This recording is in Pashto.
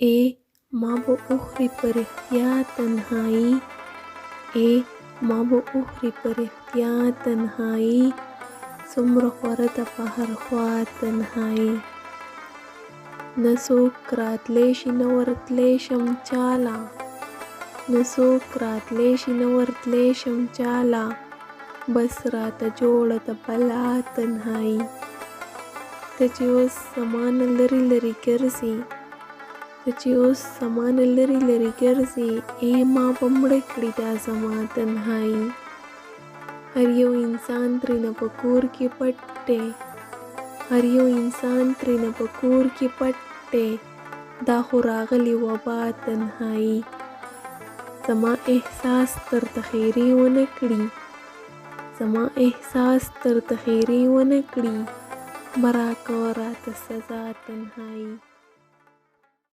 ای ما به وخوري په رښتیا تنهایی، ای ما به وخوري په رښتیا تنهایی، څومره خوره ده په هر خوا تنهایی. نه څوک راتلی شي نه ورتلی شم چاله، نه څوک راتلی شي نه ورتلی شم چاله، بس راته جوړه ده بلا تنهایی. ته چې اوس زما نه لرې لرې ګرځې، ته چې اوس زما نه لرې لرې ګرځې، ای ما به مړه کړي دا زما تنهایی. هر یو انسان ترېنه په کور کې پټ دی، هر یو انسان ترېنه په کور کې پټ دی، دا خو راغلې وبا تنهایی. زما احساس درته ښېرې ونه کړي، زما احساس درته ښېرې ونه کړي، مه راکوه راته سزا تنهایی.